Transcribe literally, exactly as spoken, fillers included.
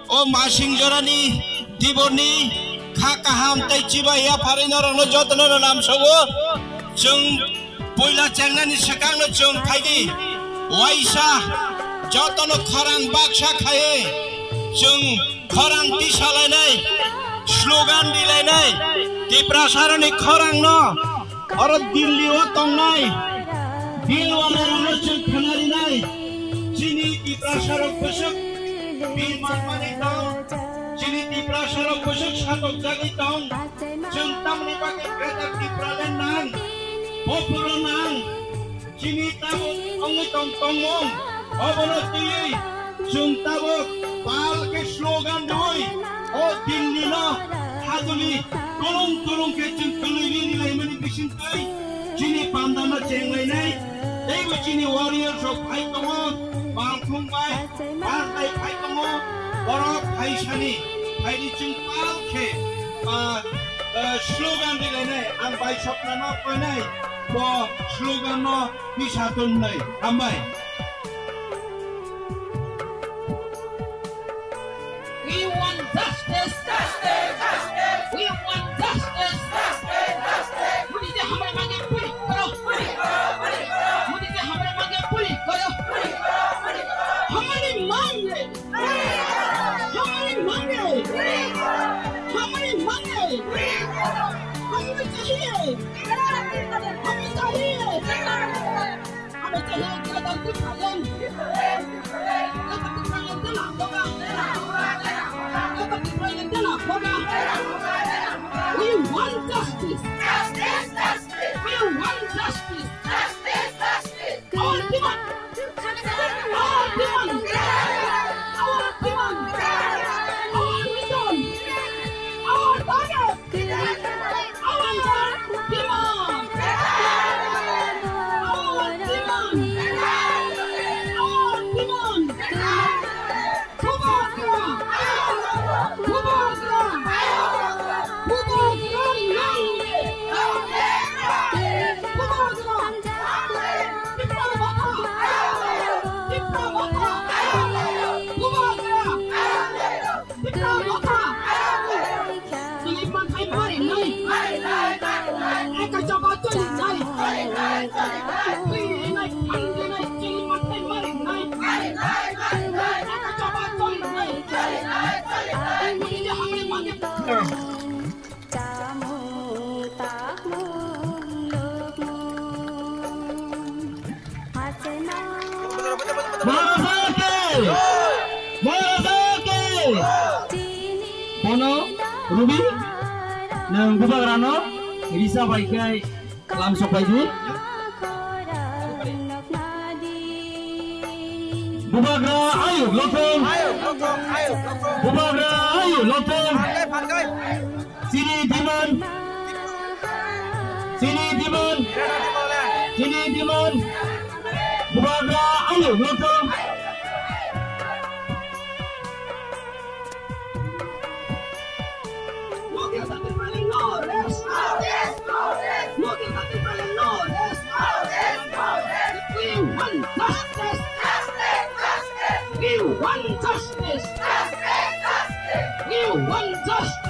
O masing jorani diborni kha kaham tei chibai yapharwi norokno jotono no lamsogo. Chwng puila chengnani swkangno chwng phaidi. Waisa jotono khorang baksa khaiwi chwng khorang tisalainai, slogan dilainai, Tiprasarani khorangno oro Delhi o tongnai Dilwala rokno chwng khwnarinai. Chini Tiprasarok bwswk bir manmani tong, chini Tiprasarok bwswk satokjagwi tong, chwng tamni bagwi Greater Tipraland nang, Bopuro nang, chini tabuk wngwi tong tongmung, obono twiwi chwng tabuk pal khe slogan rwui o Delhi no hajoli tulung tulung khe chwng kwlwi ri laimani bisingtwi chini panda no chenglainai, teibo chini warriors rok phai tongo, Bangthung bai, Bang bai phai tongo, borok phaisani, phaidi chwng pal khe, ah, ah, slogan rilainai, ang bai sokna no koinai, bo slogan no tisa tongnai. Hambai. We want justice. Justice, justice, justice. We want justice. Justice, justice. Modi ji hamare mange puri karo. Puri karo, puri karo. Modi ji hamare mange puri karo. Puri karo, puri karo. Hamari mange. Puri karo. Hamari mange. Puri karo. Hamari mange. Puri karo. Hamari chahiye. Puri karo. Hamari chahiye. Puri karo. We want justice. We want justice. Our demand. Our demand. Our demand. Our reason. Our target. Maharaja ki! Maharaja ki! Bono Rubi, nwng bubagrano risa bai khe lamsok bai di. Bubagra ayuk lothong. Bubagra ayuk lothong. Chini demand, chini demand, chini demand. Bubagra ayuk lothong. We want justice. We want justice. We want justice.